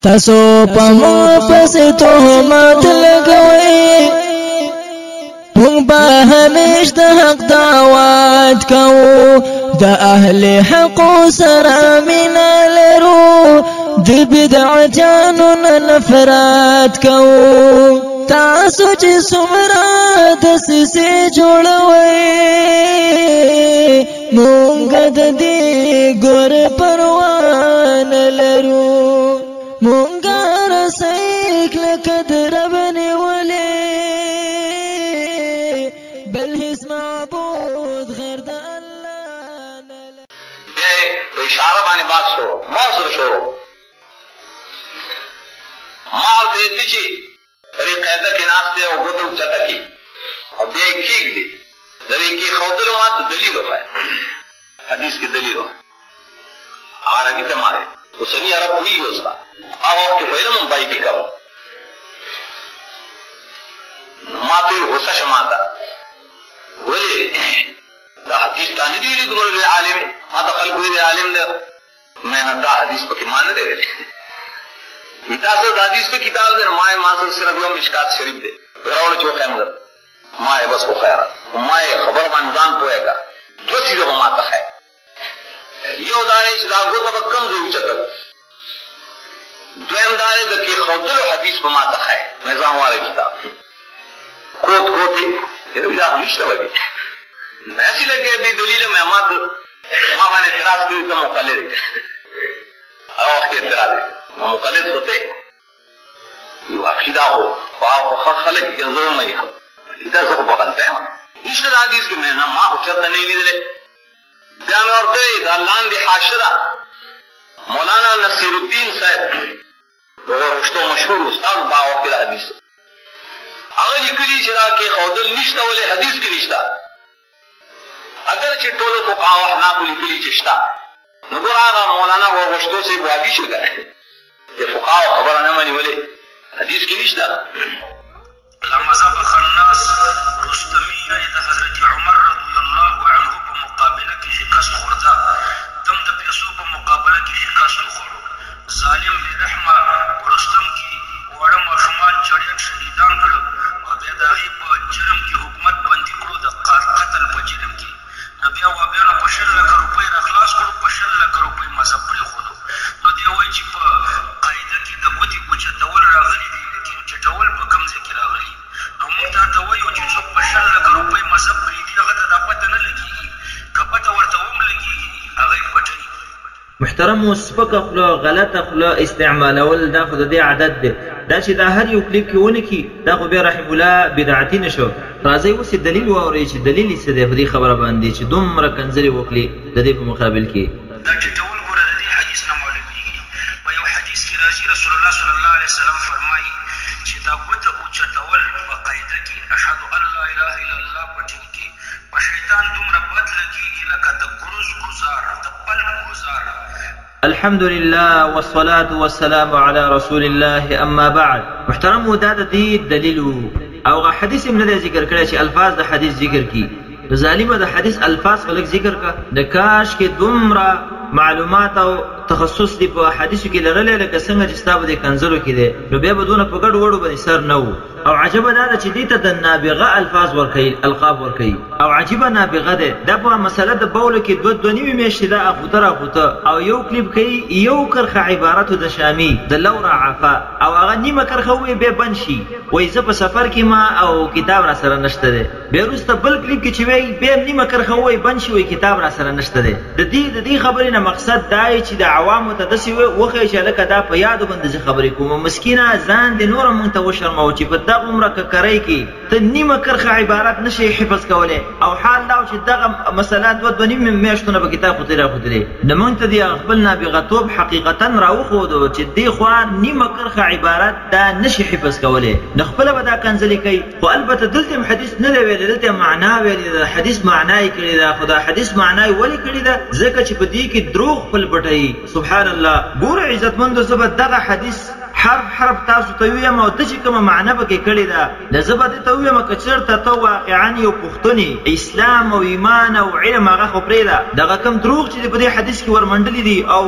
تاسو په مونږ پسې تهمت لګوئ، مونږ به همیش د حق دعوت کوو، د اهل حق سره مینه لرو، د بدعتانو نه نفرت کوو. تاسو چې څومره دسیسې جوړوئ، مونږ د دې ګور پروا نه لرو. مونږ رسۍ کلکه د رب نیولې، بل هیڅ معبود غیر د الله نه. بیا یې په اشاره باندې بحث شروع، ما سره شروع. ما ورته ویل چې په دې قاعده کې ناست دی او ګوته اوچته کړي او بیا یې کښېږدي. د دې کېښودلو ما ته دلیل وښایه، حدیث کې دلیل وښایه. عربي ته ما دی اوسني عرب پوهېږي، اوس به هغه وخت کې خو علم هم پای کې کوم. ما ته یې غوسه شه، ما ته ولې دا حدیث تا نه دی ویلي؟ دومره لوی عالم یې، ما ته خلکو ویلي عالم دی. مې نه، دا حدیث پکې ما نه دی ویلی. وی تاسو د حدیث په کتاب دی؟ نو ما یې ما سره صرف یو مشکات شریف دی، راوړه چې وښایم درته. ما یې بس وښیه راته، ما یې خبره باندې ځان پوهه کړه. دوه څیزه به ما ته ښایې، یو دا دی چې دا ګوته به کوم ځای اوچته، دویم دا دی د کېښودلو حدیث به ما ته ښایې. مې ځان واره کتاب کوت کوت یې دا خو نشته به داسې لګیا بې دلیله. مې ما ته ما باندې اعتراض کوي، ته مقلد یې. هغه وخت کې اعتراض یې، مقلد خو ته یو عقیده خو خو ښه خلک یې زه ومني، دا زه خو په غلطه یم، نشته دا حدیث کې. مې نه، ما خو چېرته نه لیدلی. بیا مې ورته ویل دا لاندې حاشیه ده، مولانا نصیرالدین صاحب د غرشتو مشهور استاد په هغه وخت کې د حدیث، هغه لیکلي چې دا کېښودل نشته. ولې حدیث کې نشته، اګر چې ټولو فقهاو احنافو لیکلي چې شته؟ نو ګوره هغه مولانا غرغشتو صاحب وابي شو که چې فقهاو خبره نه مني، ولې حدیث کې نشته؟ لامذهبه خناس رستمي یعنې د حضرت عمر رضی الله عنه په مقابله کې شکست خورده، دم د پیسو په مقابله کې شکست وخوړو. ظالم بې رحمه په رستم کې واړه ماشومان چړیان شهیدان کړل او بیا د هغې په جرم کې حکومت بندي کړو، د قتل په جرم کې. نو بیا وابیانو په 20 لکه روپۍ راخلاص کړو، په 20 لکه روپۍ مذهب پرېښودو. نو دی وایي چې په قاعده کې د ګوتې اوچتول راغلي دي، لیکن ټیټول په کوم ځای کې راغلي؟ نو موږ تا ته وایو چې څوک په 20 لکه روپۍ مذهب پرېږدي، هغه ته دا پته نه لګېږي، که پته ورته هم لګېږي هغه یې پټوي. محترمو، سپکه خوله، غلطه خوله استعمالول دا خو د دې عادت دی. دا چې دا هر یو کلیپ کې ونه کړي، دا خو بیا رحم الله بدعتي نه شو. راځئ اوس یې دلیل واورئ چې دلیل یې څه دی په دې خبره باندې چې دومره کنځلې وکړي د دې په مقابل کې. دا ټیټول ګوره د دې حدیث نه معلومیږي. په یو حدیث کې راځي رسول الله صلی الله علیه وسلم فرمایي چې دا ګوته اوچتول په قاعده کې اشهد ان لا اله الا الله په ټیم کې په شیطان دومره بد لګیږي لکه د ګروز ګوزار، د پلک ګوزار. الحمدلله والصلاة والسلام علی رسول الله اما بعد. محترمو، دا د دې دلیل وو او هغه حدیث هم نه دی ذکر کړی چې الفاظ د حدیث ذکر کړي. نو ظالمه د حدیث الفاظ خو لږ ذکر کړه. د کاش کې دومره معلومات او تخصص دې په حدیثو کې لرلی لکه څنګه چې ستا په دې کنځلو کې دی، نو بیا به دونه په ګډو وډو باندې سر نه وو. او عجبه دا ده چې دې ته د نابغه الفاظ ورکوي، القاب ورکوي، او عجیبه نابغه دی دا. په مسله د بولو کې دوه دوه نیمې میاشتې دا اخوته راخوته او یو کلیپ کوي، یو کرښه عبارت د شامي د لورا عفا او هغه نیمه کرښه ووایي بیا بند شي، وایي زه په سفر کې ما او کتاب راسره نشته دی. بیا وروسته بل کلیپ کې چې وایي بیا هم نیمه کرښه ووایي بند شي، وایي کتاب راسره نشته دی. د دې خبرې نه مقصد دا دی چې د عوامو ته داسې وښیي چې هلکه دا په یادو باندې زه خبرې کوم. مسکینه ځان دې نور هم موږ ته وشرموه چې په دغومره ککرۍ کې ته نیمه کرښه عبارت نه شې حفظ کولی، او حال دا و چې دغه مسله دوه دوه نیمې میاشتو نه په کتاب خو ترې راخوتلې. نو موږ ته دې هغه خپل نابغتوب حقیقتا راوښودو چې دې خوا نیمه کرښه عبارت دا نه شي حفظ کولی، نو خپله به دا کنځلې کوي. خو البته دلته هم حدیث نه دی ویلی، دلته معنا ویلې ده، حدیث معنا یې کړې ده. خو دا حدیث معنا یې ولې کړې ده؟ ځکه چې په دې کې دروغ خپل پټوي. سبحان الله. ګوره عزتمندو، زه به دغه حدیث حرف حرف تاسو ته ویم او ده چې کومه معنی پکې کړې ده، نو زه به ده ته ووایم که چېرته ته واقعا یو پښتون یې، اسلام او ایمان او علم هغه خو پرېږده، دغه کوم دروغ چې دې په دې حدیث کې ورمنډلي دي او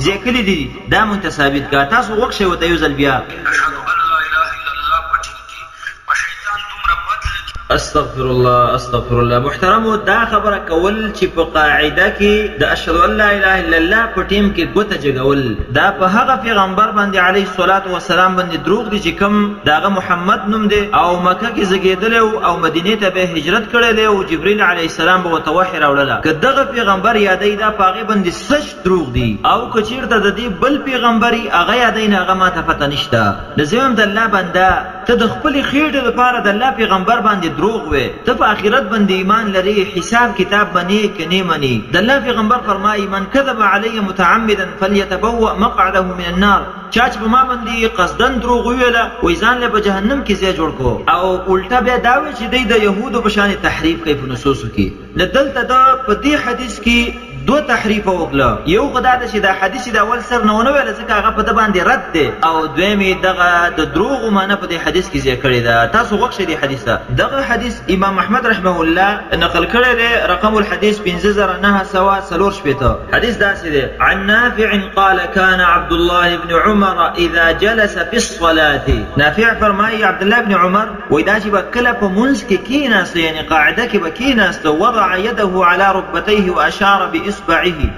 ځای دي، دا مونږ ته ثابت کړه. تاسو غوږ شئ ورته یو ځل بیا. اشهد ان لا اله الا الله په ټیم کې په شیطان دومره بد لګي. استغفر الله استغفر الله محترمو دا خبره کول چې په قاعده کې د اشهد ان لا اله الا الله په ټیم کې ګوته جګول دا په هغه پیغمبر باندې علیه الصلاة والسلام باندې دروغ دي چې کوم د هغه محمد نوم دی او مکه کې زږېدلی او مدینې ته به هجرت کړی دی او جبریل علیه السلام به ورته وحې راوړله، که دغه پیغمبر یادوي دا په هغې باندې سچ دروغ دي او که چیرته د دې بل پیغمبر یي هغه یادوي نو هغه ماته پته نشته. نو زه وایم د الله بنده ته د خپلې خېټې لپاره د الله پیغمبر باندې دروغ وې، ته په آخرت باندې ایمان لرې، حساب کتاب منې که نې منې؟ د الله پیغمبر فرمایي، من کذب علی متعمدا فلیتبوأ مقعده من النار، چا چې په ما باندې قصدا دروغ وویله وایي ځان له په جهنم کې ځای جوړ کړو. او الټه بیا دا وایي چې دی د یهودو په شان تحریف کوي په نصوصو کې. نو دلته ده په دې حدیث کې دوه تحریفه وکړه، یو خو دا ده چې دا حدیث یې د اول سر نه ونه ویله ځکه هغه په ده باندې رد دی، او دویم یې دغه د دروغو معنی په دې حدیث کې ځای کړې ده. تاسو غوږ شئ دې حدیث ته. دغه حدیث امام احمد رحمه الله نقل کړی دی، رقم الحدیث 5964. حدیث داسې دی: عن نافع قال كان عبد الله بن عمر اذا جلس في الصلاة. نافع فرمایي عبدالله بن عمر وایي دا چې به کله په مونځ کې کېناسته، یعنې قاعده کې به کېناسته، وضع یده علی رکبتیه واشار باصبعه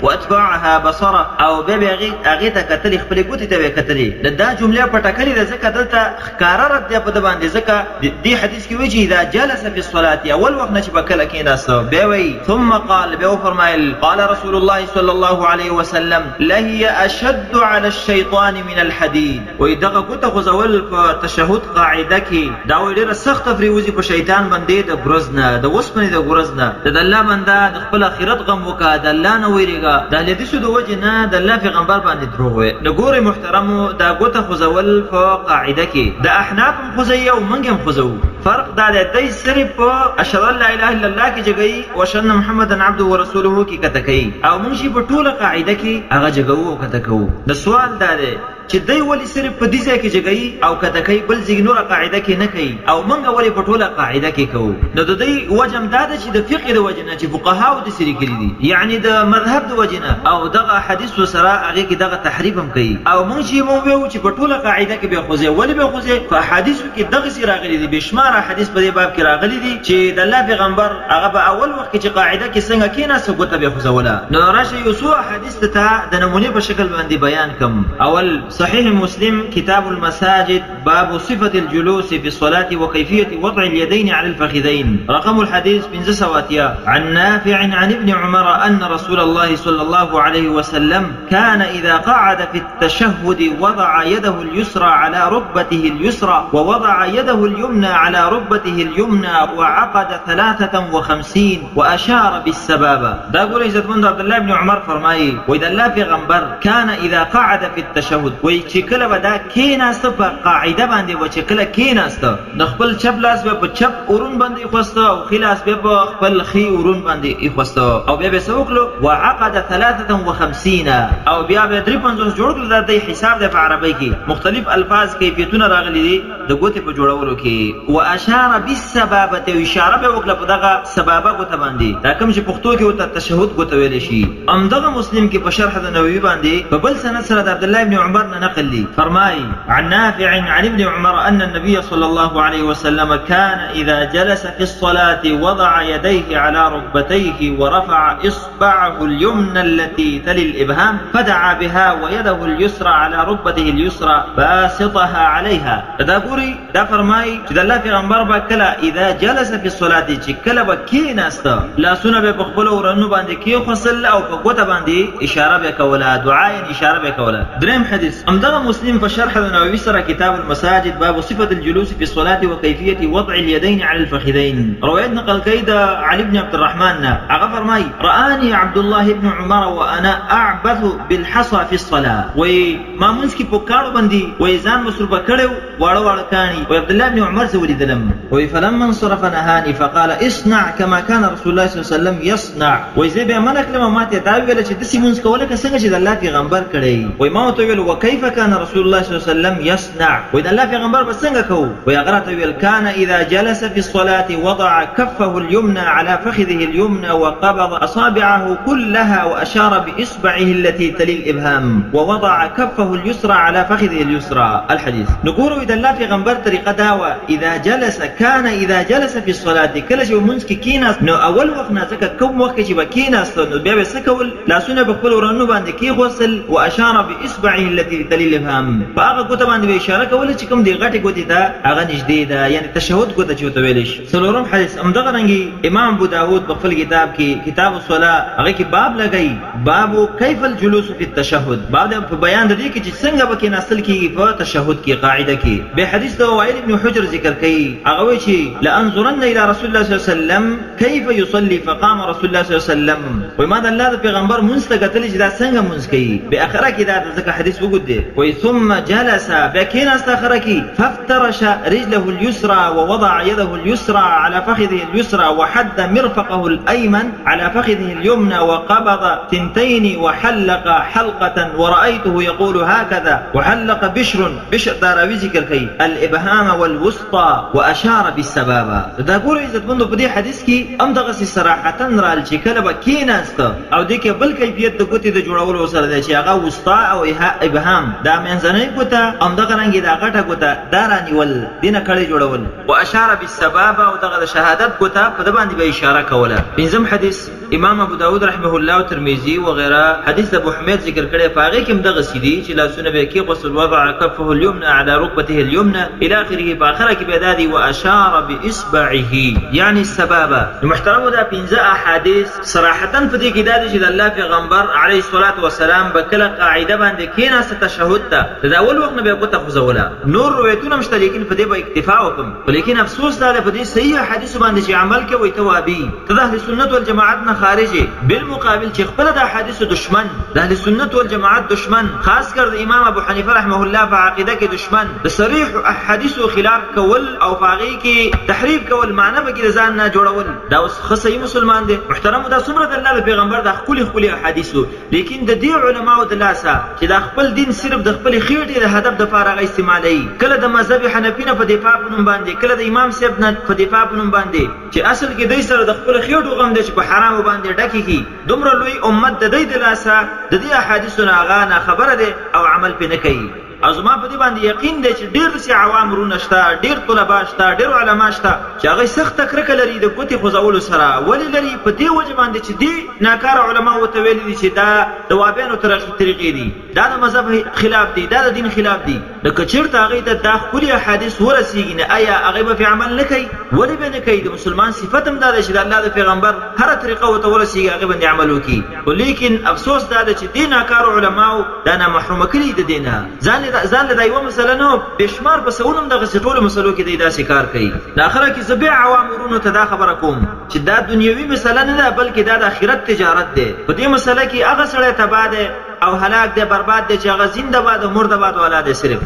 واتبعها بصره، او بیا به هغې هغې ته کتلې، خپلې ګوتې ته به یې کتلې. نو دا جمله په ټکلې ده ځکه دلته ښکاره رد دی په ده باندې، ځکه دې حدیث کې وایي چې اذا جلس فی الصلاة، اول وخت نه چې به کله کېناسته بیا وایي ثم قال، بیا وفرمایل قال رسول الله صلی الله علیه وسلم لهي اشد علی الشیطان من الحدید. وایي دغه ګوته غوځول په تشهد قاعده کې دا وایي ډېره سخته پرېوځي په شیطان باندې د ګرز نه، د وسپنې د ګرز نه. د الله بنده د خپل اخرت غم وکړه، د الله نه وېرېږه، د اهل حدیثو د وجې نه د الله پیغمبر باندې دروغ وایې. نو ګورئ محترمو دا ګوته خوځول په قاعده کې د احناف هم خوځوي او موږ هم خوځوو، فرق دا دی دی صرف په اشهد ان لا اله الا الله کې جګوي او اشهد ان محمدا عبده ورسوله کې کته کوي، او موږ چې په ټوله قاعده کې هغه جګوو او کته کوو. نو سوال دا دی چې دی ولې صرف په دې ځای کې جګوي او کته کوي، بل ځای نوره قاعده کې نه کوي، او موږ ولې په ټوله قاعده کې کوو؟ نو د دوی وجه هم دا ده چې د فقې د وجې نه چې فقهاو داسې لیکلي دي، یعنې د مذهب د وجې نه، او دغه حدیث سره هغې کې دغه تحریف هم کوي. او موږ چې موږ ویو چې په ټوله قاعده کې به خوځې، ولې به خوځې؟ په احادیثو کې دغسې راغلي دي، بې شماره احادیث په دې باب کې راغلي دي چې د الله پیغمبر هغه به اول وخت کې چې قاعده کې څنګه کېناسته ګوته به یې خوځوله. نو راشئ یو څو احادیث ته د نمونې په شکل باندې بیان کم. اول، صحیح مسلم کتاب المساجد باب صفة الجلوس في الصلاة وكيفية وضع اليدين على الفخذين، رقم الحديث 580. عن نافع عن ابن عمر أن رسول الله صلى الله عليه وسلم كان إذا قعد في التشهد وضع يده اليسرى على ركبته اليسرى ووضع يده اليمنى على ركبته اليمنى وعقد 53 واشار بالسبابة. دا ګوره عزتمند عبدالله ابن عمر فرمایي، وایي د الله پیغمبر کان اذا قعد فی التشهد، وایي چې کله به دا کېناسته په قاعده باندې به چې کله کېناسته نو خپل چپ لاس به په چپ ورون باندې ایښوسته او ښي لاس به په خپل ښي ورون باندې ایښوسته، او بیا به څه وکړو؟ وعقد 53، او بیا به 53 جوړ کړو. دا دی حساب دی په عربۍ کې مختلف الفاظ کیفیتونه راغلي دي د ګوتې په جوړولو کې. واشار بالسبابة، او اشاره به وکړه په دغه سبابه ګوته باندې، دا کوم چې پښتو کې ورته تشهد ګوته ویلی شي. همدغه مسلم کې په شرح د نووي باندې په بل سند سره د عبدالله ابن عمر نه نقل دي، فرمایي عن نافع عن ابن عمر أن النبي صلى الله عليه وسلم كان إذا جلس في الصلاة وضع يديه على ركبتيه ورفع إصبعه اليمنى التي تلي الإبهام فدعا بها ويده اليسرى على ركبته اليسرى باسطها عليها. دا ګوري دا فرمایي چې د الله پیغمبر به کله اذا جلس فی الصلاة چې کله به کېناسته لاسونه به په خپلو ورنو باندې کېښوسل او په ګوته باندې اشاره به کوله، دعا یعنې اشاره به کوله. دریم حدیث همدغه مسلم په شرح د نووي سره کتاب المساجد باب صفة الجلوس في الصلاة وكيفية وضع اليدين على الفخذين، روایت نقل کوي د علي بن عبد الرحمن نه، هغه فرمایي رآني عبد الله بن عمر وانا اعبث بالحصى في الصلاة، وایي ما مونځ کې په کاڼو باندې وایي ځان مصروفه کړی و، واړه واړه کاڼي، وایي عبدالله بن عمر زه ولیدلم، وایي فلما انصرف نهاني فقال اصنع كما كان رسول الله صلی الله علیه وسلم يصنع، وایي زه بیا منع کړم او ماته یې دا وویله چې داسې مونځ کوه لکه څنګه چې د الله پیغمبر کړی، وایي ما ورته وویل وکیف کیف کان رسول الله صلی الله علیه وسلم یصنع، وایي د الله پیغمبر به څنګه کوو؟ وایي هغه راته ویل کان اذا جلس فی الصلاة وضع کفه الیمنى على فخذه الیمنى وقبض اصابعه كلها واشار باصبعه التي تلي الابهام ووضع کفه اليسرى على فخذه اليسرى الحديث. نو ګوره وایي د الله پیغمبر طریقه دا وه اذا جلس کان اذا جلس فی الصلاة، کله چې به مونځ کې کېناست نو اول وخت نه ځکه کوم وخت کې چې به کېناست نو بیا به څه کول؟ لاسونه په خپل ورنونو باندې کېښوستل واشار باصبعه التي تلي الابهام، په هغه ګوته باندې به اشاره کوله چې کوم دې غټې ګوتې ته هغه نږدې ده، یعنې تشهد ګوته چې ورته ویلی شي. څلورم حدیث همدغه رنګې امام ابو داود په خپل کتاب کې کتاب الصلاة هغه کې باب لګوي، باب کیف الجلوس فی التشهد، باب دی په بیان د دې کې چې څنګه به کېناستل کېږي په تشهد کې قاعده کې. بیا حدیث د وائل ابن حجر ذکر کوي، هغه وایي چې لانظرن الی رسول الله صلی الله علیه وسلم کیف یصلی فقام رسول الله صلی الله علیه وسلم، وایي ما د الله د پیغمبر مونځ ته کتلې چې دا څنګه مونځ کوي. بیا اخره کې دا ځکه حدیث اوږد دی، وایي ثم جلس، بیا کېناست اخره کې فافترش رجله اليسرى ووضع يده اليسرى على فخذه اليسرى وحد مرفقه الأيمن على فخذه اليمنى وقبض ثنتين وحلق حلقة ورأيته يقول هكذا وحلق بشر، بشر دا راوي ذکر کوي الإبهام والوسطى وأشار بالسبابة. دا ګوره عزتمندو په دې حدیث کې هم دغسې صراحتا رال چې کله به کېناست او دې کې بل کیفیت د ګوتې د جوړولو سره دی چې هغه وسطا او ابهام، دا منځنۍ ګوته همدغه رنګې دا غټه ګوته دا رانیول، دې نه کړۍ جوړول، واشار بالسبابه او دغه د شهادت ګوته په ده باندې به اشاره کوله. پنځم حدیث امام ابو داود رحمه الله او ترمذي وغیره حدیث د ابو حمید ذکر کړی، په هغې کې هم دغسې دي چې لاسونه به یې کېښوستل وضع کفه الیمنى علی رکبته الیمنى الی آخره، په آخره کې بیا دا دي واشار باصبعه یعنی السبابه. نو محترمو دا پنځه احادیث صراحتا په دې کې دا دي چې د الله پیغمبر علیه الصلاة والسلام به کله قاعده باندې کېناسته تشهد ته د اول وخت نه به یې ګوته خوځوله. نور روایتونه هم شته لیکن په دې به اکتفا وکړم، خو لیکن افسوس دا دی په دې صحیح احادیثو باندې چې عمل کوئ ته وابي، ته د اهل سنت والجماعت نه خارج یې، بالمقابل چې خپله د احادیثو دشمن، د اهل سنت والجماعت دشمن، خاص کر د امام ابو حنیفه رحمه الله په عقیده کې دشمن، د صریح احادیثو خلاف کول او په هغې کې تحریف کول، معنی پکې د ځان نه جوړول، دا اوس ښه صحیح مسلمان دی؟ محترمو دا څومره د الله د پیغمبر دا ښکلي ښکلي احادیث وو، لیکن د دې علماو د لاسه چې دا خپل دین صرف د خپلې خېټې د هدف دپاره هغه استعمالوي، کله د مذهب حنفي نه په دفاع په نوم باندې، کله د امام صاحب نه په دفاع په نوم باندې، چې اصل کې دوی سره د خپلو خېټو غم دی چې په حرامو باندې ډکې کړي، دومره لوی امت د دوی د لاسه د دې احادیثو نه هغه ناخبره دی او عمل پرې نه کوي. او زما په دې باندې یقین دی چې ډېر داسې عوام وروڼه شته، ډېر طلبا شته، ډېر علما شته چې هغوی سخته کرکه لري د ګوتې خوځولو سره. ولې لري؟ په دې وجه باندې چې دې ناکاره علماو ورته ویلي دي چې دا د وابیانو طریقې دي، دا د مذهب خلاف دي، دا د دین خلاف دي. نو که چېرته هغوی ته دا ښکلي احادیث ورسېږي نو ایا هغوی به پرې عمل نه کوي؟ ولې به نه کوي؟ د مسلمان صفت هم دا دی چې د الله د پیغمبر هره طریقه ورته ورسېږي هغې باندې عمل وکړي. خو لیکن افسوس دا دی چې دې ناکارو علماو دا نامحرومه کړي د دې نه، ځان له دا یوه مسله نه بې شمار په سوونو هم دغسې ټولو مسلو کې دی داسې کار کوي. د اخره کې زه بیا عوام ورونو ته دا خبره کوم چې دا دنیوي مسله نه ده بلکې دا د آخرت تجارت دی. په دې مسله کې هغه سړی تباه دی او هلاک دی، برباد دی چې هغه زنده باد او مرده باد والا دی، صرف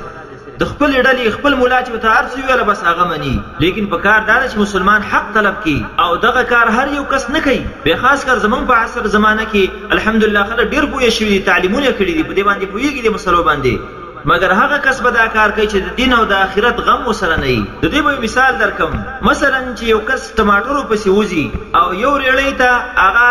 د خپلې ډلې خپل ملا چې ورته هر څه وویله بس هغه مني. لیکن په کار دا ده چې مسلمان حق طلب کړي او دغه کار هر یو کس نه کوي. بیا خاص کر زمونږ په عصر زمانه کې الحمدلله خلک ډېر پوه شوي دي، تعلیمونه یې کړي دي، په دې باندې پوهېږي دې مسلو باندې، مګر هغه کس به دا کار کوي چې د دین او د آخرت غم ورسره نه وي. د دې به یو مثال درکړم، مثلا چې یو کس ټماټرو پسې وځي او یو ریړۍ ته هغه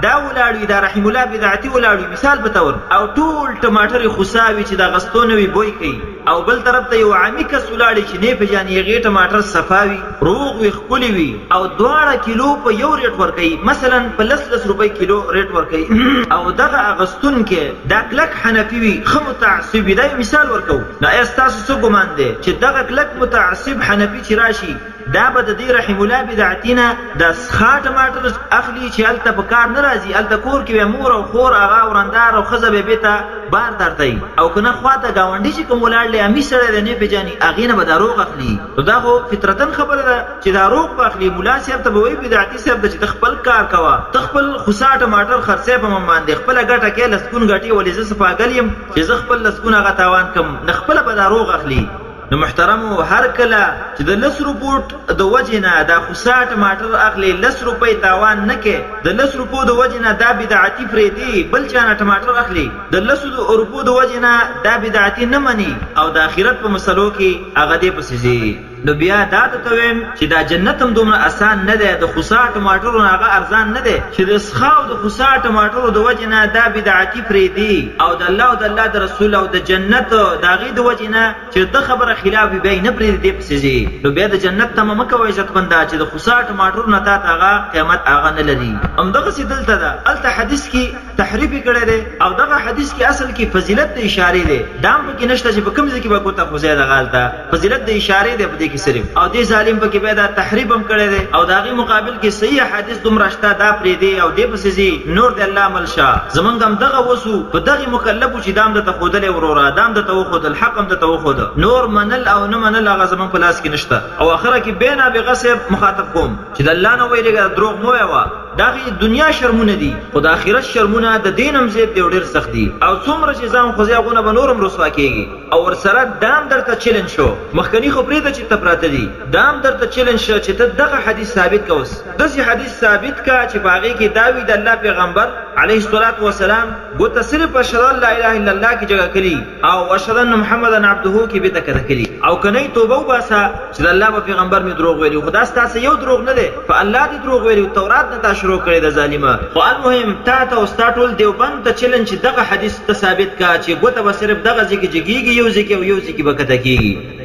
دا ولاړ وي، دا رحیم الله بدعتي ولاړ وي مثال په طور، او ټول ټماټر یې خوسا وي چې د اغستو نه وي بوی کوي، او بل طرف ته یو عامي کس ولاړ وي چې نه یې پېژني، هغې ټماټر صفا وي، روغ وي، ښکلي وي، او دواړه کیلو په یو ریټ ورکوي، مثلا په لس لس روپۍ کیلو ریټ ورکوي، او دغه اغستونکی دا کلک حنفي وي، ښه متعصب وي، دا یو مثال ورکوو. نو ایا ستاسو څه ګمان دی چې دغه کلک متعصب حنفي چې راشي دا به د دې رحیم الله بدعتي نه د سخا ټماټر اخلي چې هلته په کار نه راځي، هلته کور کې به مور او خور هغه ورندار او ښځه به بېرته بار درته او که نه خواته ګاونډي چې کوم ولاړ دی امي سړی دی نه پېژني هغې نه به دا روغ اخلي. نو دا خو فطرتاً خبره ده چې دا روغ به اخلي. ملا صاحب ته به وایي بدعتي صاحب ته چې ته خپل کار کوه، ته خپل خوسا ټماټر خرڅوې په من باندې خپله ګټه کوې لسګون ګټې، ولې زه څه پاګل یم چې زه خپل لسګون هغه تاوان کړم؟ نه خپله به دا روغ اخلي. نو محترمو هر کله چې د لس روپو د وجې نه دا خوسا ټماټر اخلې، لس روپۍ تاوان نه کې، د لس روپو د وجې نه دا بدعتي پرېږدي، بل چا نه ټماټر اخلي، د لسو روپو د وجې نه دا بدعتي نه مني او د آخرت په مسلو کې هغه دې پسې ځي، نو بیا دا درته وایم چې دا جنت هم دومره اسان نه دی، د خوسا ټماټرو نه هغه ارزان نه دی چې د سخا او د خوسا ټماټرو د وجې نه دا بدعتي پرېږدي او د الله او د الله د رسول او د جنت د هغې د وجې نه چې د ده خبره خلاف وي بیا یې نه پرېږدي، دې پسې ځي، نو بیا د جنت تمه مه کوه عزتمنده چې د خوسا ټماټرو نه تاته هغه قیمت هغه نه لري. همدغسې دلته ده، هلته حدیث کې تحریف یې کړی دی او دغه حدیث کې اصل کې فضیلت د اشارې دی، دا هم پکې نشته چې په کوم ځای کې به ګوته خوځی، دغه هلته فضیلت د اشارې دی په دې کې صرف، او دې ظالم پکې بیا دا تحریف هم کړی دی او د هغې مقابل کې صحیح احادیث دومره شته، دا پرېږدې او دې پسې ځي، نور دې الله مل شه. زمونږ هم دغه وس وو، په دغې مکلف وو چې دا هم درته ښودلی وروره، دا هم درته وښودل، حق هم درته وښود، نور منل او نه منل هغه زمونږ په لاس کې نشته. او اخره کې بیا نابغه صاحب مخاطب کوم چې د الله نه ویرېږه، دروغ مه وایه، دا خو د دنیا شرمونه دي، خو د آخرت شرمونه د دې نه هم زیات دي او ډېر سخت دي، او څومره چې ځان خوځې هغونه به نور هم رسوا کېږي. او ورسره دا هم درته چیلنج شو، مخکني خو پرېږده چې ته پراته دي، دا هم درته چیلنج شو چې ته دغه حدیث ثابت که، اوس داسې حدیث ثابت که چې په هغې کې دا وي د الله پیغمبر علیه الصلاة والسلام ګوته صرف اشهد ان لا اله الا الله کې جګه کړي او اشهد ان محمدا عبده کې بیرته کښته کړي، او که نه توبه وباسه چې د الله په پیغمبر مې دروغ ویلي، خو دا ستا څه یو دروغ نه دی، په الله دې دروغ ویلي، تورات نه تا شروع کړې ده ظالمه. خو المهم تا ته او ستا ټول دیوبند ته چلنج چې دغه حدیث ته ثابت کا چې ګوته به صرف دغه ځای کې جګېږي یو ځای کې او یو ځای کې به کښته کېږي.